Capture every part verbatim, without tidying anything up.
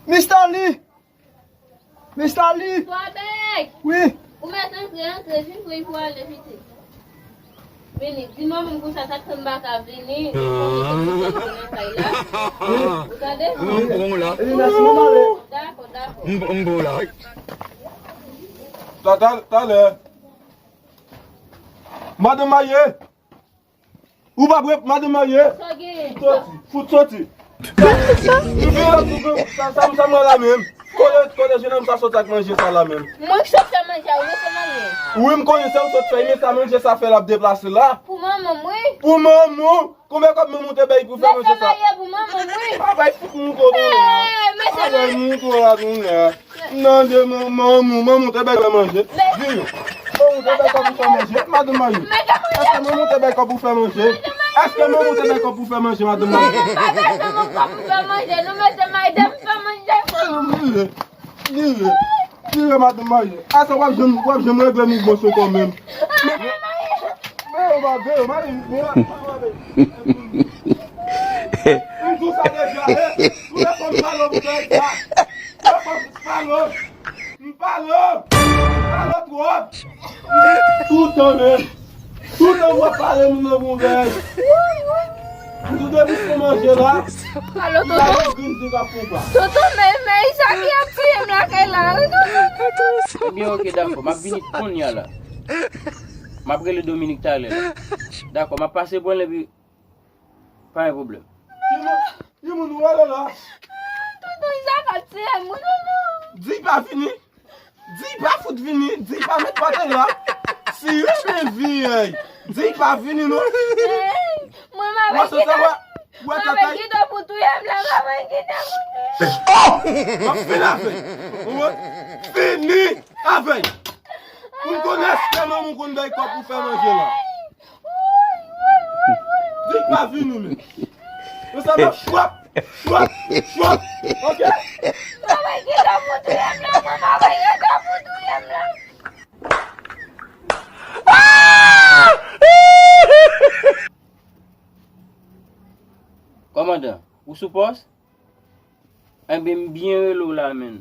Mister Lee! Mister Lee! Twabèk! Wi! Ou mèt antre, antre, vin pou, pou ale, pitit. Vini, di manman m konsa, sa k fè m pa ka vini, fò m mete tout sa nan kay la. Ou tande? Wi, m pran w la. Wi, mèsi, mwen ale. Dakò, dakò. M, m pran w la, wi. Ta, ta, talè. Madanm Maye! Ou pa prè, madanm Maye? Sa w genyen? Fout soti, fout soti. Ou gen lòt, ou gen, sa, sa, sa mwen la menm. Kote, kote jenòm sa sot ak manje sa la menm? Mwen ki sot fè manje a, ou mete nan men. Wi, m konnen se ou sot fè, men sa manje sa fè l ap deplase la. Pou manman m, wi. Pou manman w? Konbyen kòb manman w te bay pou fè manje sa? Mete maye pou manman m, wi. Pa bay fout mouton tounen a. Hey, mete maye. Pa bay mouton la tounen a. Nan de manman w, manman w te bay fè manje. Vini. Manman w te bay kòb pou fè manje, madanm Maye. Èske manman w te bay kòb pou fè manje? Èske manman w te bay kòb pou fè manje, madanm Maye? Pa mete manman kòb pou fè manje, nou mete maye, depi fè manje. Vire, vire, vire, madanm Maye. Asa w ap janm, w ap janm regle mouvman sou kò menm. Men, men, men, men, men, men, men, men, men. M di w sa deja, he. Ou lè fò m pale w pou tèt sa. Ou lè fò m pale w. M pale w. M pale w twòp. Toutan menm. Toutan w ap pale moun nan mouvèz. M di w depi se manje la. Alo, tonton. Tonton. Tonton, men, men, sa ki ap tiye m lakay la, wi, tonton. Ebyen, oke, dakò. M ap vini kounye a la. M ap rele Dominique talè la. Dakò, m ap pase pran l epi pa gen pwoblèm. Ki moun, ki moun ou rele la? Tonton Isaac ap tiye m, wi, tonton. Di pa vini. Di pa fout vini. Di pa met pòtay la. Si renmen vini, di pa vini, non. Hey, mwen, m ap kite, m ap kite pou touye m la, m ap kite pou touye m. Oh! M ap fini avè l. Ou wè? Fini avè l. Pou m konnen èske manman w konn bay kòb pou fè manje la. Di pa vini, men. Yo sa nan chwap, chwap, chwap. Oke? Mwen, mwen gen tan pou touye m la, mwen, mwen gen tan pou touye m la. Kòmandan, ou sou pòs? Enben, m byen rele w la, menn.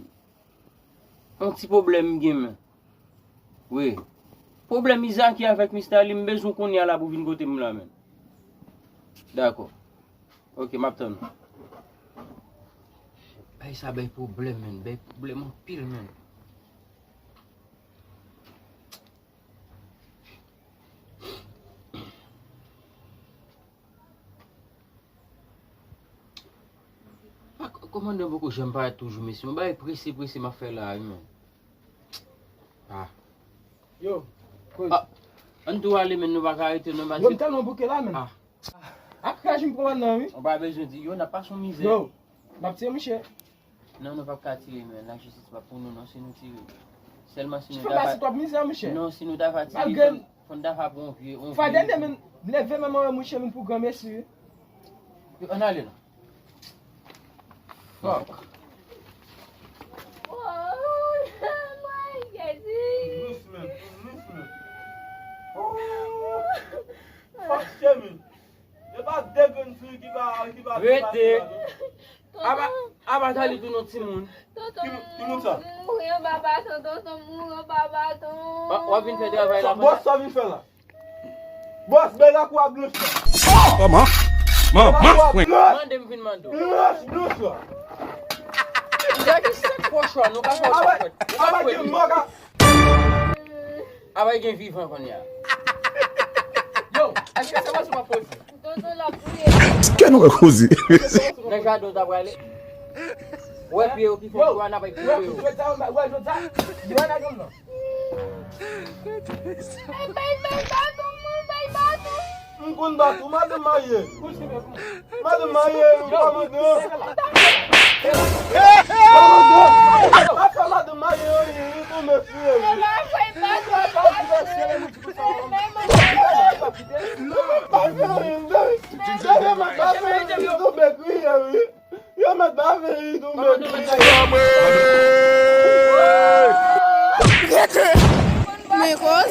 Yon ti pwoblèm m gen, menn. Wi. Pwoblèm Izaki avèk Mista Li, m bezwen w kounye a la pou w vin kote m la, menn. Dakò. Oke, m ap tann ou. Bay sa bay pwoblèm, menn. Bay pwoblèm anpil, menn. Ah, k-, kòmandan poko janm parèt toujou, mesye. Yon bagay prese, prese m ap fè la, wi, menn. Ah. Yo, kouz. Ah, ann tou ale, menn, nou pa ka rete, non, paske... Yo, m tèlman bouke la, menn. Ah. Ah, kraj m pran nan, wi. Ou pa bezwen di, yo, n ap pase yon mizè. Yo, m ap tiye mouche. Non, nou p ap ka tire, men lajistis p ap pou nou, non, si nou tire. Sèlman si nou ta va... Fè ba si twòp mizè, monchè. Non, si nou ta va tire, fò n, fò n ta va pran yon vye, yon vye... Fwa dènye, men, m leve men mwen wè mouche vin pou granmesi, wi. Yo, ann ale la. Fuck. Oh, my God. Douceman, douceman. Oh. Fuck, Sherman. E pa de grenn fi ki pa, ki pa... Rete. Aba, aba Tali tou non timoun. Tonton, ki, ki moun sa? Mouri anba baton, tonton, mouri anba baton. W ap vin fè travay la. Bòs, sa w vin fè la? Bòs, bay lakou a blanch la. Kòman? Manman fwen. Mande m vin mande w. Blanch, blanch la. Gade se pòch la, nou ka fè w sa fèt. Aba gen mòg a... Aba gen vivan kounye a. Yo, èske se mwen sou pa poze? Tonton l ap touye. Èske nou wè koze? Nan jaden w ta prale. Wè pye yo ki fè yo, n ap koupe yo. Wè, jodi a, wè, jodi a, yo wè nèg yo nan. Bay, bay, bay baton, mwen, bay baton. M konn bat ou, madanm Maye. Madanm Maye, ou pa mande. Madanm Maye, ou tonbe sou yo. Yo mèt ba fè li tonbe kriye, wi. Yo mèt ba fè li tonbe kriye. Men koz.